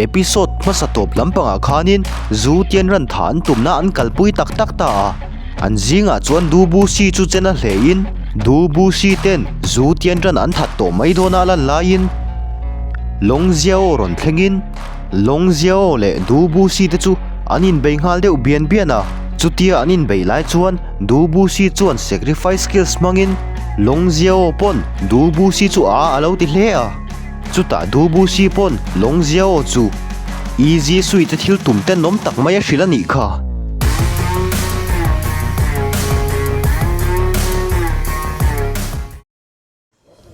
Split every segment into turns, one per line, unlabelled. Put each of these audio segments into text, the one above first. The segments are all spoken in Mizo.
Episode hmasa tawp lampangah khanin Zu Tianran tha an tumna an kalpui tak tak ta a, an zingah chuan Du Bu Si chu chen a hlein Du Bu Si ten Zu Tianran an that tawh mai dawna a lan laiin Long Ziao rawn thlengin Long Ziao leh Du Bu Si te chu an inbei nghal deuh bian bian a, chutia an inbeih lai chuan Du Bu Si chuan sacrifice skills hmangin Long Ziao pawn Du Bu Si chu a a lo ti hle a. Chutah Dubusi pawn Long Ziao chu Easy Sui te thil tum tenawm tak mai a hrilh a nih kha.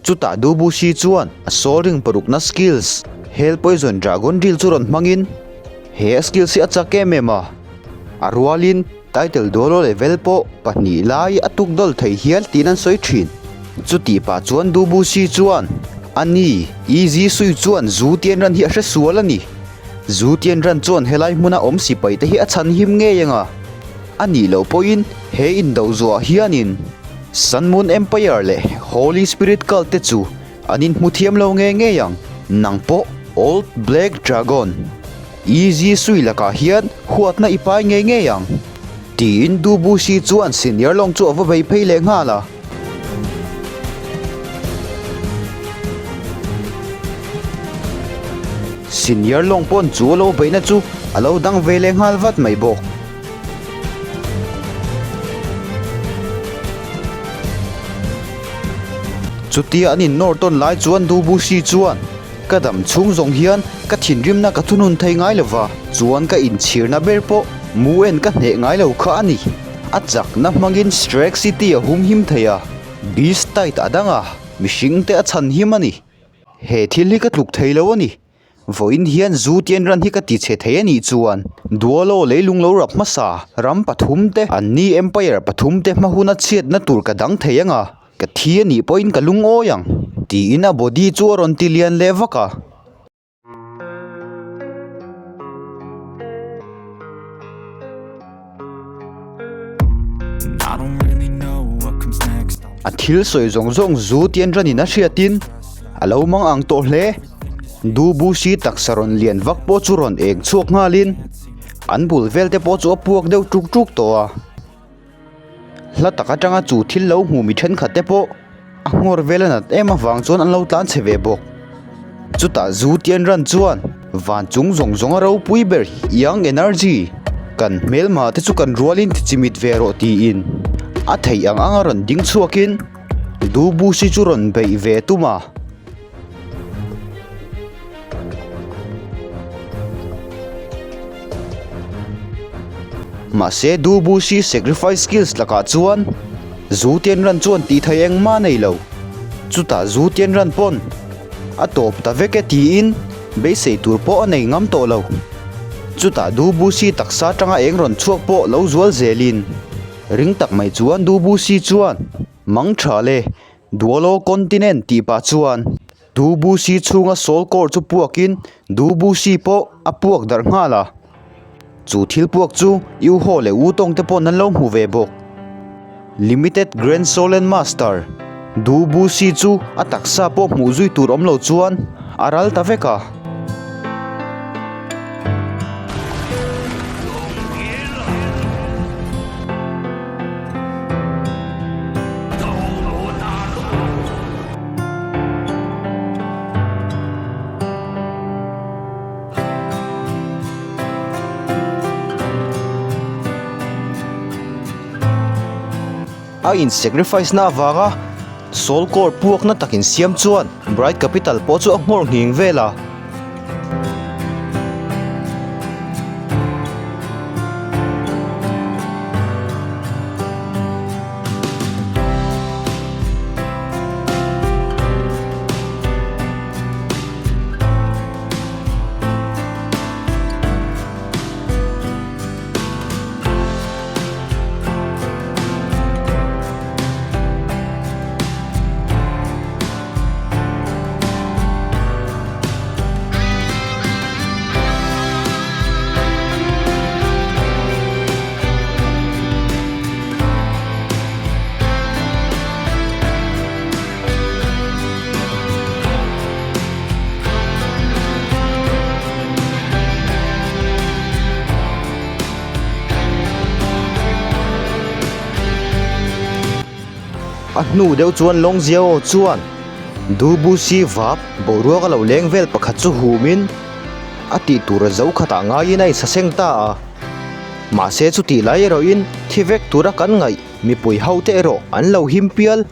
Chutah Dubusi chuan a Soul Ring parukna skills, Hell Poison Dragon Drill chu rawn hmangin he a skills hi a chak em em a, a rualin Title Duolo level pawh pahnih lai a tuk dawl thei hial tiin an sawi thin. Chutih pah chuan Dubusi chuan, A ni, Easy Sui chuan Zu Tianran hi a hre sual a ni. Zu Tianran chuan helai hmuna awm sipai te hi a chhan him ngei ang a. A nih loh pawhin he indo zuah hianin Sun Moon Empire leh Holy Spirit Cult te chu an inhmu thiam lo ngei ngei ang. Nang pawh Old Black Dragon. Easy sui lakah hian huatna i pai ngei ngei ang, tiin Dubusi chuan Senior lawng chu a va bei phei leh nghal a. Senior lawng pawn chu a lo beihna chu a lo dang ve leh nghal vat mai bawk. Chutia an innawr tawn lai chuan Dubusi chuan. Ka dam chhung zawng hian ka thinrimna ka thunun thei ngai lo va, chuan ka inchhirna ber pawh mu en ka hneh ngai lo kha a ni. A chakna hmangin Strike City a humhim thei a, Beast Tide a dang a, mihring te a chhanhim a ni. He thil hi ka tluk thei lo a ni. Vawiin hian zu tian ran hi ka ti chhe thei a nih chuan Duolo leilung lo rap hmasa ram pathum te, anni Empire pathum te hma huna chhiatna tur ka dang thei ang a. Ka thi a nih pawhin ka lungawi ang, tiin a body chu a rawn ti lian leh vak a. A thil sawi zawng zawng zu tian ranin a hriatin a lo mang ang tawh hle. Dubusi taksa rawn lian vak pawh chu rawn eng chhuak nghalin an bul vel te pawh chu a puak deuh tuk tuk tawh a. Hla tak atanga chu thil lo hmu mi thenkhat te pawh a nghawr vel a nat em avang chuan an lo tlan chhe ve bawk. Chutah zu tian ran chuan van chung zawng zawng a ropui ber Young Energy kan hmelma te chu kan rualin ti chimit ve rawh tiin a theih ang ang a rawn ding chhuakin Dubusi chu rawn beih ve tum a. Mahse Dubusi sacrifice skills lakah chuan Zu Tianran chuan tih thei engmah a nei lo. Chutah Zu Tianran pawn a tawp ta vek e tiin beisei tur pawh a nei ngam tawh lo. Chutah Dubusi taksa atanga eng rawn chhuak pawh lo zual zelin ring tak mai chuan Dubusi chuan mang tha le Duolo Continent tih pah chuan Dubusi chhunga Soul Core chu puakin Dubusi pawh a puak darh nghal a. Chu thil puak chu Yuho leh Wutong te paw'n an lo hmu ve bawk. Limited Grand Soul and Master Dubusi chu a taksa pawh hmuh zui tur awm lo chuan a ral ta vek a. A in sacrifice na avanga Soul Core puakna tak insiam chuan Bright Capital pawh chu a nghawr nghing vel a. A hnu deuh chuan Long Jiao chuan Du Bu Shi vap boruak a lo leng vel pakhat chu humin a tih tur a zo khatah ngaiin a insaseng ta a. Mahse chutih lai erawhin thi vek tura kan ngaih mipui hote erawh an lo him pial.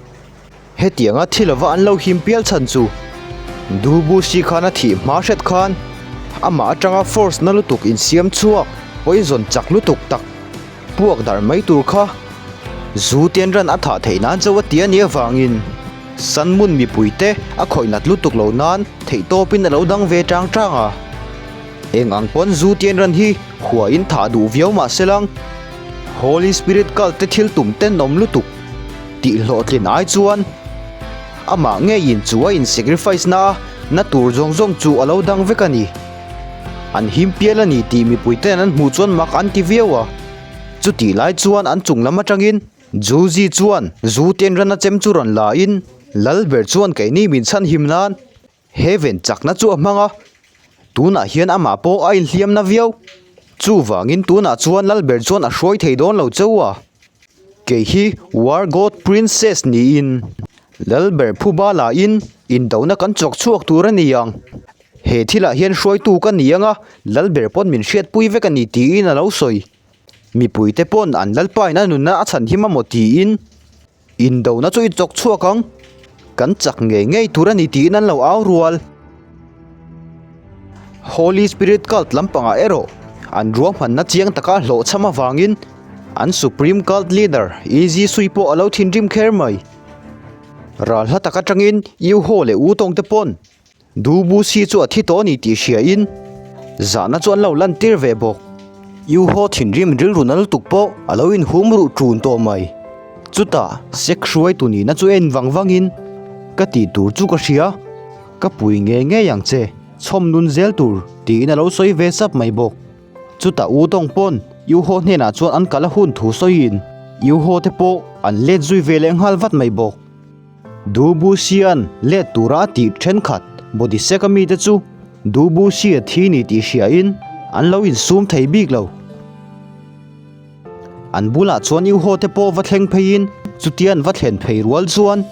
Hetianga thi lova an lo him pial chhan chu Du Bu Shi khan a thih hma hret khan amah atanga force na lutuk insiam chhuak poison chak lutuk tak Puak darh mai tur kha zu tian ran a thah theih nan chauh a ti a nih avangin Sanmun mipuite a khawih nat lutuk lo nan theihtawpin a lo dang ve tang tang a. Eng ang pawn zu tian ran hi huain thah duh viau mah se lang Holy Spirit cult te thil tum tenawm lutuk tih hlawhtlin ai chuan amah ngeiin chu a in sacrifice na a na tur zawng zawng chu a lo dang vek a ni. An him pial a ni tih mipuite'n an hmuh chuan mak an ti viau a. Chutih lai chuan an chung lam atangin Juzi chuan zu tenran a chem chu rawn la in Lal ber chuan keini min chhan him nan Heaven chakna chu a hmang a, tunah hian amah pawh a inhliam na viau. Chuvangin tunah chuan Lal ber chuan a hruai thei dawn lo cheu a. Kei hi War God Princess niin Lal ber phuba la in indona kan chawk chhuak tur a ni ang. He thilah hian hruaitu ka ni anga Lalber pawn min hriatpui vek a ni tiin a lo sawi. Mipuite pawn an Lalpain a nunna a chhan him amaw tiin indona chu i chawk chhuak ang, kan chak ngei ngei tur a ni tiin an lo au rual. Holy Spirit Cult lampangah erawh an ruahmanna chiang taka hlawhchham avangin an Supreme Cult Leader Easy Sui pawh a lo thinrim kher mai. Ral hla tak atangin Yu Ho leh U Tawng te pawn Du Bu Si chu a thi tawh a ni tih hria in zahna chu an lo lan tir ve bawk. Yu Ho thinrim rilru na lutuk pawh a lo inhum ruh ṭun tawh mai. Chutah sek hruaitu nihna chu en vang vang in ka tih tur chu ka hria, ka pui ngei ngei ang che, chhawm nun zel tur tiin a lo sawi ve sap mai bawk. Chutah U Tawng pawn Yu Ho hnenah chuan an kal a hun thu sawiin Yu Ho te pawh an let zui ve leh nghal vat mai bawk. Du Bu Sian let tura a tih thenkhat body sek a mite chu Du Bu Si a thi ni tih hriain an lo insum thei bik lo. An bulah chuan Yu Ho te pawh va thleng pheiin chutia an va thlen phei rual chuan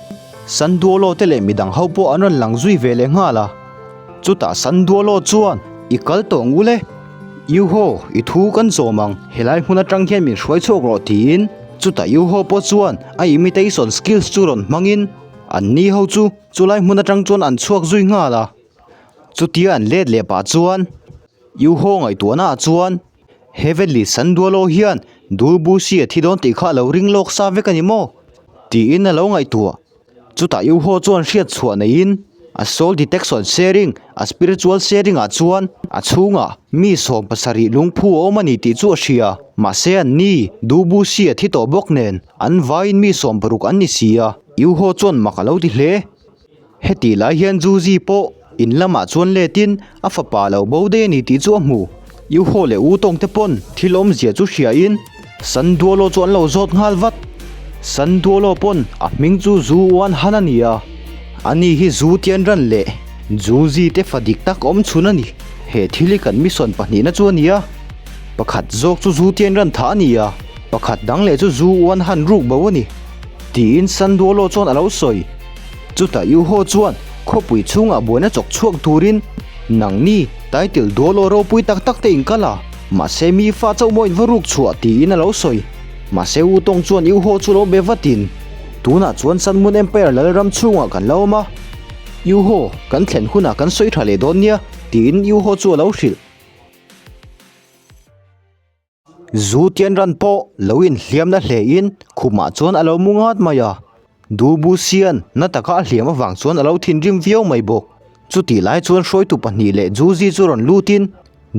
San Duolo te leh midang ho pawh an rawn lang zui ve leh nghal a. Chutah San Duolo chuan I kal tawh ang ule, Yu Ho i thu kan zawm ang, helai hmun atang hian min hruai chhuak rawh tiin chutah Yu Ho pawh chuan a imitation skills chu rawn hmangin an ni ho chu chulai hmun atang chuan an chhuak zui nghal a. Chutia an let leh pah chuan Yu Ho ngaihtuahna ah chuan Heavenly San Duolo hian Dul Bu Si a thi dawn tih kha a lo ring lawk sa vek a ni maw? tiin a lo ngaihtuah. Chutah Yu Ho chuan hriat chhuah neiin a soul detection sharing, a spiritual sharing ah chuan a chhungah mi 70 lungphu a awm a ni tih chu a hria. Mahse an ni, Du Bu Si a thi tawh bawk nen an vaiin mi 60 an ni si a, Yu Ho chuan mak a lo ti hle. Hetih lai hian Zuzi pawh in lamah chuan letin a fapa lo bo daih a ni tih chu a hmu. Yu Ho leh U Tawng te pawn thil awmzia chu hriain San Duolo chu an lo zawt nghal vat. San Duolo pawn a hming chu Zu Uan Han a ni a, ani hi Zu Tianran leh Zuzi te fa dik tak awm chhun a ni. He thil hi kan mission pahnihna chu a ni a, pakhat zawk chu Zu Tianran thah a ni a, pakhat dang leh chu Zu Uan Han ruk bo a ni, tiin San Duolo chuan a lo sawi. Chutah Yu Ho chuan khawpui chhungah buaina chawk chhuak turin nangni title dual aw ropui tak tak te in kal a, mahse mi fa chauh maw in va ruk chhuah tiin a lo sawi. Mahse U Tawng chuan Yu Ho chu lo be vatin, Tunah chuan Sun Moon Empire lalram chhungah kan lo awm a, Yu Ho kan thlen hunah kan sawi tha leh dawn nia tiin Yu Ho chu a lo hrilh. Zu Tianran pawh lo inhliamna hlein khumah chuan a lo mu ngat mai a, Du Bu Sian na taka a hliam avang chuan a lo thinrim viau mai bawk. Chutih lai chuan hruaitu pahnih leh Zu Zi chu rawn lutin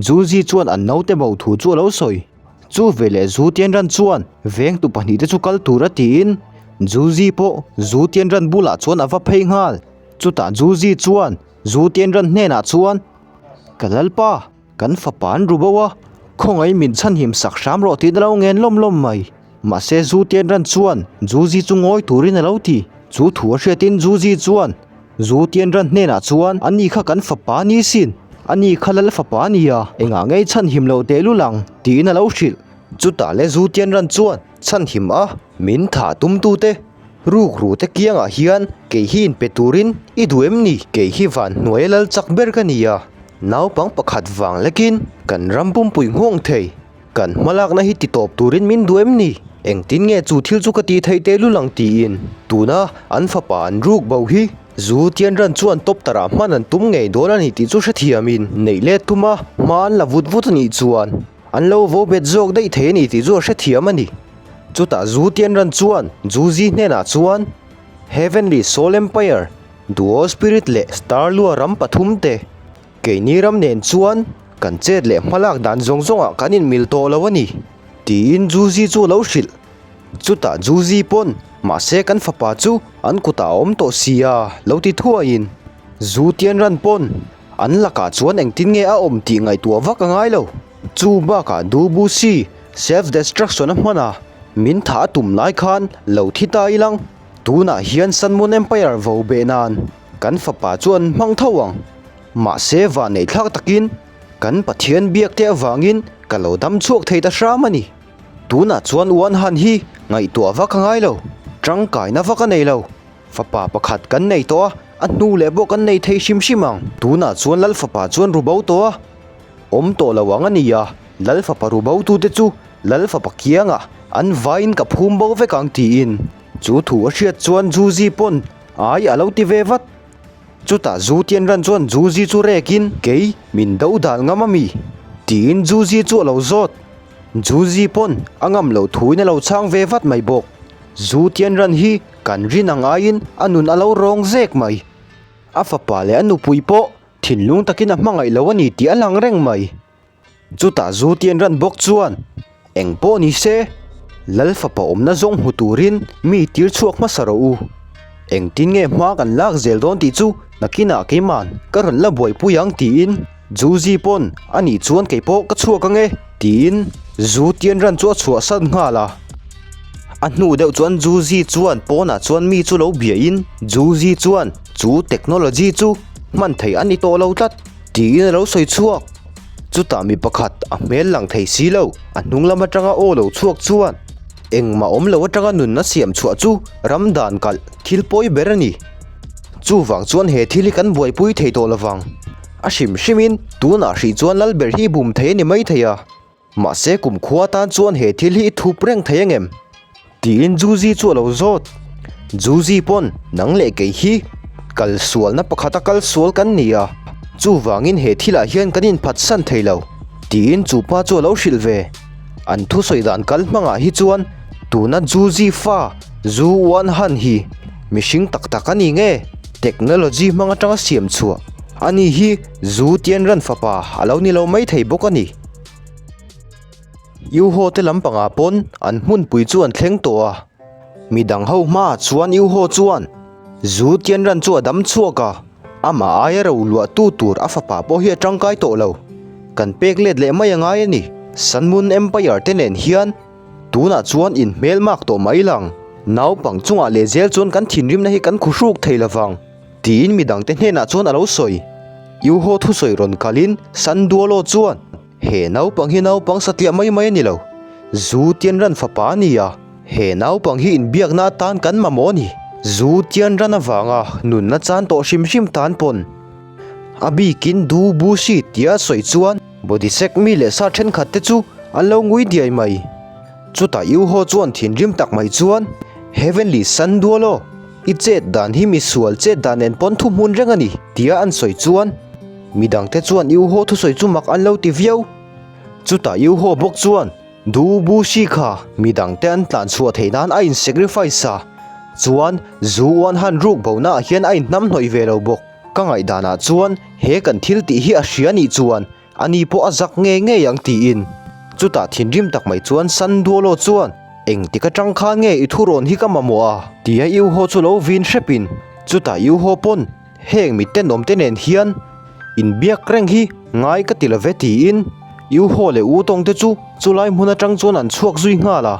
Zu Zi chuan an naute bo thu chu a lo sawi. Chu veleh Zu Tianran chuan vengtu pahnihte chu kal tur a tiin Zu Zi pawh Zu Tianran bulah chuan a va phei nghal. Chutah Zu Zi chuan Zu Tianran hnenah chuan, Ka Lalpa! Kan fapa an ru bo a, khawngaih min chhanhim sak hram rawh tiin a lo ngen lawm lawm mai. Mahse Zu Tianran chuan Zuzi chu ngawi turin a lo ti. Chu thu a hriatin Zuzi chuan Zu Tianran hnenah chuan a ni kha kan fapa ni sin, a ni kha lal fapa a ni a, engah ngei chhanhim loh tehlul ang tiin a lo hrilh. Chutah le Zu Tianran chuan chhanhim a, min thah tumtute. Rukru te kiangah hian kei hi inpe turin i duh em ni? Kei hi van hnuaia lal chak ber ka ni a, naupang pakhat vang lekin kan ram pumpui nghawng thei. Kan hmalakna hi ti tawp turin min duh em ni? Engtin nge chu thil chu ka tih theih teh lul ang tiin tuna an fapa an ruk bo hi Zu Tianran chuan tawp tarah hman an tum ngei dawn a ni tih chu hrethiamin neih let tum a, hma an la vut vut a nih chuan an lo vo bet zawk daih thei a ni tih chu a hrethiam a ni. Chutah Zu Tianran chuan Zu Zi hnenah chuan Heavenly Soul Empire, Duo Spirit leh Star Lua ram pathumte Keini ram nen chuan kan chet leh hmalak dan zawng zawngah kan inmil tawh lo a ni, tiin Juzi chu a lo hrilh. Chutah Juzi pawn, Mahse kan fapa chu an kutah a awm tawh si a, lo ti thuaiin. Zu Tianran pawn an lakah chuan engtin nge a awm tih ngaihtuah vak a ngai lo. Chu bakah Du Busi self-destruction a hman a, min thah a tum lai khan lo thi ta ilang. Tunah hian Sun Moon Empire vo beh nan kan fapa chu an hmang tho ang. Mahse vahneih thlak takin kan Pathian biak te avangin ka lo dam chhuak thei ta hram a ni. Tunah chuan Uan Han hi ngaihtuah vak a ngai lo, tangkaina vak a nei lo. Fapa pakhat kan nei tawh a, a hnu leh pawh kan nei thei hrim hrim ang. Tunah chuan Lal fapa chuan ru bo tawh a, awm tawh lo ang a ni a, Lal fapa ru bo tute chu Lal fapa kiangah an vaiin ka phum bo vek ang tiin chu thu a hriat chuan Zuzi pawn ai a lo ti ve vat. Chutah Zu Tianran chuan Zuzi chu rekin kei min do dal ngam a mi? tiin Zuzi chu a lo zawt. Zuzi pawn a ngam loh thuin a lo chhang ve vat mai bawk. Zu Tianran hi kan rin ang aiin a nun a lo rawng zek mai. A fapa leh a nupui pawh thinlung takin a hmangaih lo a ni tih a lang reng mai. Chutah Zu Tianran bawk chuan, Eng pawh ni se, Lal fapa awmna zawng hmu turin mi tir chhuak hmasa rawh u. Engtin nge hma kan lak zel dawn tih chu nakinah keiman ka rawn la buaipui ang tiin Zu Zi pawn a nih chuan kei pawh ka chhuak ang e tiin Zu Tianran chu a chhuahsan nghal a. A hnu deuh chuan Zu Zi chuan pawnah chuan mi chu lo biahin Zu Zi chuan chu technology chu hman theih a ni tawh lo tlat tiin a lo sawi chhuak. Chutah mi pakhat a hmel lang thei si lo, a hnung lam atanga aw lo chhuak chuan engmah awm lo atanga nunna siam chhuah chu ram dan kalh thil pawi ber a ni. Chuvang chuan he thil hi kan buaipui thei tawh lovang. A hrim hrimin tunah hrih chuan lal ber hi i bum thei a ni maithei a. Mahse kumkhua tan chuan he thil hi i thup reng thei angem? Tiin Zuzi chu a lo zawt. Zuzi pawn nang leh kei hi kal sualna pakhata kal sual kan ni a, chuvangin he thilah hian kan inphatsan thei lo, tiin chu pa chu a lo hrilh ve. An thusawi dan kal hmangah hi chuan tuna Zuzi fa Zu Wan Han hi mihring tak tak a ni nge? Technology hmang atanga siam chhuah a ni hi Zu Tianran fapa a lo ni lo maithei bawk a ni. Iuho te lampangah pawn an hmunpui chu an thleng tawh a, midang ho hmaah chuan Iuho chuan Zu Tianran chu a dam chhuak a, amah aia ro luahtu tur a fapa pawh hi a tangkai tawh lo. Kan pek let leh mai a ngai a ni. Sun Moon Empire te nen hian tunah chuan inhmelmak tawh mai lang. Naupang chungah lehzel chuan kan thinrimna hi kan khuhruk thei lovang. Tiin midangte hnenah chuan a lo sawi. Iuho thusawi rawn kalin Sandualo chuan, He naupang hi naupang satliah mai mai a ni lo. Zu Tianran fapa a ni a, he naupang hi inbiakna atan kan mamawh a ni. Zu Tianran avanga nunna chan tawh hrim hrim tan pawn a bikin Du Bushi tia a sawi chuan Bodhisek mi leh sa thenkhat te chu an lo ngui diai mai. Chutah Iuho chuan thinrim tak mai chuan, Heavenly Sandualo, i chet dan hi misual chet dan nen pawn thu hmun reng a ni, tia an sawi chuan midangte chuan Iuho thusawi chu mak an lo ti viau. Chutah Iuho bawk chuan, Du Bu Shi kha midangte an tlan chhuah theih nan a in sacrifice a, chuan Zu Uan Han ruk bo naah hian a inhnamhnawih ve lo bawk. Ka ngaihdanah chuan he kan thil tih hi a hria nih chuan A ni pawh a zak ngei ngei ang tiin. Chutah thinrim tak mai chuan Sanduolo chuan, Engtik atang khan nge i thurawn hi ka mamawh a? Tia Iuho chu lo vin hrepin. Chutah Iuho pawn, Heng mi tenawm te nen hian inbiak reng hi ngai ka ti love tiin Iuho leh Utawng te chu chulai hmun atang chuan an chhuak zui nghal a.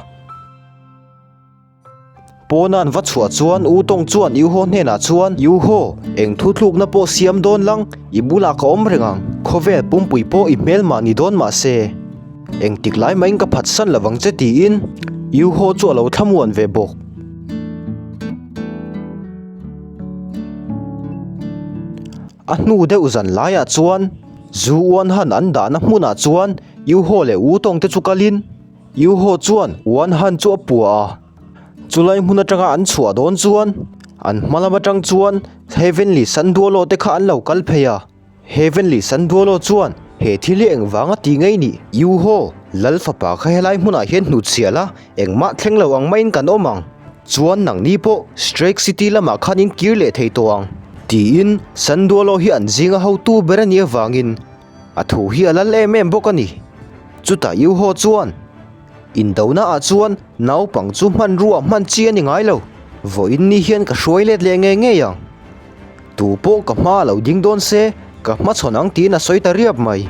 Pawna an va chhuah chuan U Tawng chuan Yu Ho hnenah chuan, Yu Ho, eng thuthlukna pawh siam dawn lang, i bulah ka awm reng ang, khawvel pumpui pawh i hmel mah ni dawn mah se, engtik lai mahin ka phatsan lovang che tiin Yu Ho chu a lo thlamuan ve bawk. A hnu deuh zan laiah chuan Zu Uan Han an dahna hmunah chuan Yu Ho leh Wu Tong te chu kalin Yu Ho chuan Uan Han chu a pua a. Chulai hmun atanga an chhuah dawn chuan an hma lam atang chuan Heavenly Sandualo te kha an lo kal phei a. Heavenly Sandualo chuan he thil hi engvanga ti ngei nih? Yu Ho, Lal fapa kha helai hmunah hian hnutchhiah la, engmah thleng lo ang maiin kan awm ang. Chuan nangni pawh Strike City lamah khan in kir leh thei tawh ang. Tiin Sandualo hi an zinga hotu ber a nih avangin a thu hi a lal em em bawk a ni. Chutah Yu Ho chuan. Indona ah chuan naupang chu hmanrua hman chi a ni ngai lo. Vawiin ni hian ka hruai let leh ngei ngei ang. Tu pawh ka hma a lo ding dawn se, ka hmachhawn ang tiin a sawi ta riap mai.